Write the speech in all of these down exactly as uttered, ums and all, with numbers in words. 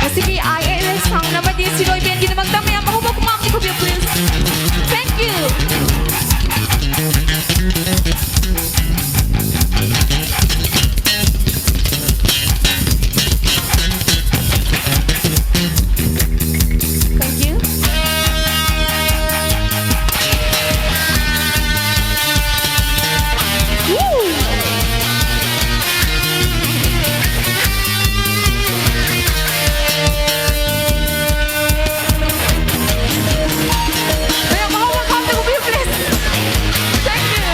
ꯉꯁꯤꯒꯤ I A S sound ꯑꯃꯗꯤ ꯁꯤꯔꯣꯏ ꯕꯦꯟꯒꯤꯗꯃꯛꯇ ꯃꯌꯥꯝ ꯑꯍꯧꯕ ꯈꯨꯃꯥꯡꯗꯤ ꯈꯨꯕꯤꯌꯨ, please. Thank you. Thank you. Woo! ꯃꯌꯥꯝ ꯑꯍꯧꯕ ꯈꯣꯡꯗ ꯀꯨꯝꯕꯤꯌꯨ, please. Thank you.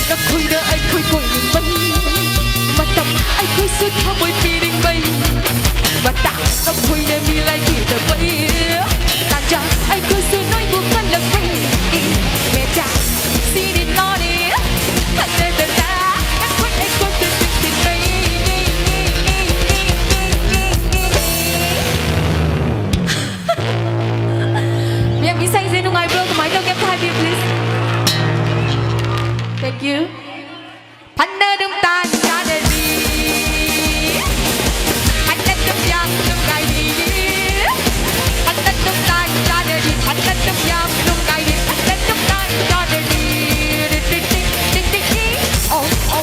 ꯅꯈꯣꯏꯗ ꯑꯩꯈꯣꯏ ꯀꯣꯏꯅꯤꯡꯕꯩ ꯃꯇꯝ, ꯑꯩꯈꯣꯏꯁꯨ ꯊꯃꯣꯏ ꯄꯤꯅꯤꯡꯕꯩ ꯃꯇꯥꯡ, ꯅꯈꯣꯏꯅ ꯃꯤꯂꯥꯏ ꯄꯤꯗꯕꯩ ꯇꯥꯟꯖꯥ, ꯑꯩꯈꯣꯏꯁꯨ ꯅꯣꯏꯕꯨ ꯈꯜꯂꯛꯄꯩ ꯃꯦꯖꯥ, ꯁꯤꯅꯤ ꯅꯣꯅꯤ ꯈꯟꯅꯗꯅ ꯅꯈꯣꯏ ꯑꯩꯈꯣꯏꯁꯨ ꯅꯨꯡꯁꯤꯕꯩ꯫ ꯃꯦꯝ, ꯏꯁꯩꯁꯦ ꯅꯨꯡꯉꯥꯏꯕ꯭ꯔꯣ? ꯀꯃꯥꯏꯅ ꯇꯧꯒꯦ? ꯑꯝꯇ ꯍꯥꯏꯕꯤꯌꯨ, please. Thank you. ꯐꯅ ꯑꯗꯨꯝ ꯇꯥꯟ ꯆꯥꯅꯔꯤ, ꯐꯅ ꯑꯗꯨꯝ ꯌꯥꯝ ꯅꯨꯡꯉꯥꯏꯔꯤ, ꯐꯅ ꯑꯗꯨꯝ ꯇꯥꯟ ꯆꯥꯅꯔꯤ, ꯐꯅ ꯑꯗꯨꯝ ꯌꯥꯝ ꯅꯨꯡꯉꯥꯏꯔꯤ, ꯐꯅ ꯑꯗꯨꯝ ꯇꯥꯟ ꯆꯥꯅꯔꯤ꯫ ꯇꯤꯛ ꯇꯤꯛ ꯇꯤꯛ ꯇꯤꯛ ꯇꯤꯛ꯫ ꯑꯣ, ꯑꯣ,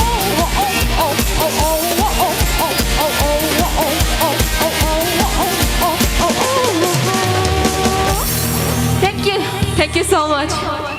Thank you. Thank you so much.